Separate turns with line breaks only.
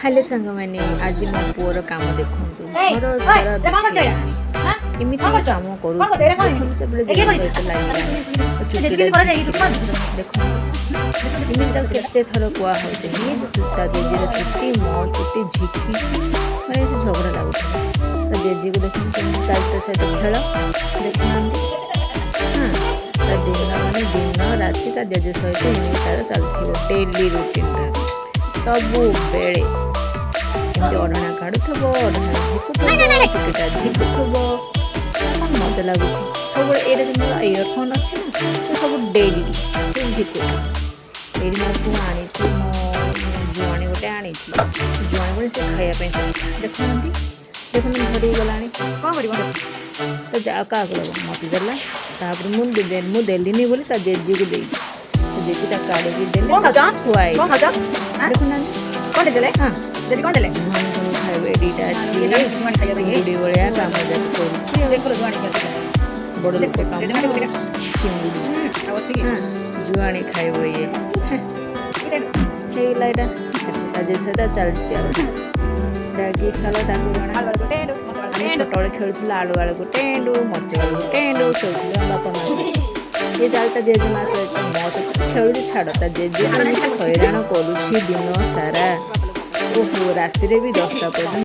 Hello ସାଙ୍ଗମାନେ, ଆଜି ମୋ ପୁଅର କାମ ଦେଖନ୍ତୁ। ଘର ସାରା ବିଛେଇଲାଣି। ଏମିତି କାମ କରୁଛି ଦେଖନ୍ତୁ। ସବୁବେଳେ ଜେଜେ ସହିତ ଲାଗିଲାଣି। ଚୁଟିଟା ଦେଖନ୍ତୁ। ଏମିତି ତାକୁ କେତେ ଥର କୁହା ହେଉଛି। ତା ଜେଜେର ଚୁଟି, ମୋ ଚୁଟି ଝିକି ମାନେ ଏମିତି ଝଗଡ଼ା ଲାଗୁଥିଲା। ତା ଜେଜେକୁ ଦେଖନ୍ତୁ, କେମିତି ଚାଲିଛି ତା ସହିତ ଖେଳ ଦେଖୁନାହାନ୍ତି। ହଁ, ତା ଦିନ ମାନେ ଦିନ ରାତି ତା ଜେଜେ ସହିତ ଏମିତି ତାର ଚାଲିଥିବ। ଡେଲି ରୁଟିନ୍ ତାର। ସବୁବେଳେ ଏମିତି ଓଢ଼ଣା କାଢ଼ୁଥିବ, ଓଢ଼ଣା ଝିକୁଥିବ, ଚୁଟିଟା ଝିକୁଥିବ। କ'ଣ ମଜା ଲାଗୁଛି ସବୁବେଳେ। ଏଇଟା ମୋର ଇୟରଫୋନ୍ ଅଛି ନା, ସେ ସବୁ ଡେଲି ଝିକୁଥିବ। ଏଇଠି ମୋ ପୁଅ ଆଣିଛି, ମୋ ଜୁଆଣି ଗୋଟେ ଆଣିଛି। ଜୁଆଣି ଗୋଟେ ସେ ଖାଇବା ପାଇଁ ଚେଷ୍ଟା। ଦେଖୁନାହାନ୍ତି, ଦେଖନ୍ତୁ, ଧରିକି ଗଲାଣି।
କଣ କରିବ?
ତ ଯା କାହାକୁ ଦେବ? ମୋତେ ଦେଲା। ତାପରେ ମୁଁ ଦେଲିନି ବୋଲି ତା ଜେଜେକୁ ଦେଇଛି। ତା ଜେଜେ ତା କାଢ଼ିକି ଦେଲେ।
କଣ ଖାଉଛ?
ଖୁଆଇ
କଣ ଖାଉଛ?
ଦେଖୁନାହାନ୍ତି।
କଣ ଦେଲେ?
ହଁ।
ଜେଜେ କଣ ଦେଲେ?
ଜୁଆଣି ସବୁ ଖାଇବେ। ଦୁଇଟା ଅଛି,
ଜୁଆଣି ଖାଇବା ପାଇଁ।
ଚିଙ୍ଗୁଡ଼ି ଭଳିଆ କାମ ଯାକ କରୁଛି ଆଉ।
ଦେଖ, ଜୁଆଣି ଖାଇବା।
ବଡ଼ ଲୋକ କାମ, ଚିଙ୍ଗୁଡ଼ି।
ଆଉ ଅଛି କି?
ହଁ, ଜୁଆଣି ଖାଇବ ଇଏ। ହେଇଗଲା ଏଇଟା। ତା ଜେଜେ ସହିତ ଚାଲିଛି। ଆଉ ଡାକି ଖେଳ ତାକୁ ଜଣା। ଆମେ ଛୋଟବେଳେ ଖେଳୁଥିଲୁ ଆଳୁ ଆଳୁକୁ ଟେଣ୍ଡୁ, ମରିଚ ଆଳୁକୁ ଟେଣ୍ଡୁ ଖେଳୁଥିଲୁ ଆମ ବାପା ମା ସହିତ। ଇଏ ଚାଲି ତା ଜେଜେମା ସହିତ, ମୋ ସହିତ ତ ଖେଳୁଛି ଛାଡ଼, ତା ଜେଜେ ଏମିତି ହଇରାଣ କରୁଛି ଦିନ ସାରା। ଓହୋ, ରାତିରେ ବି 10ଟା ପର୍ଯ୍ୟନ୍ତ।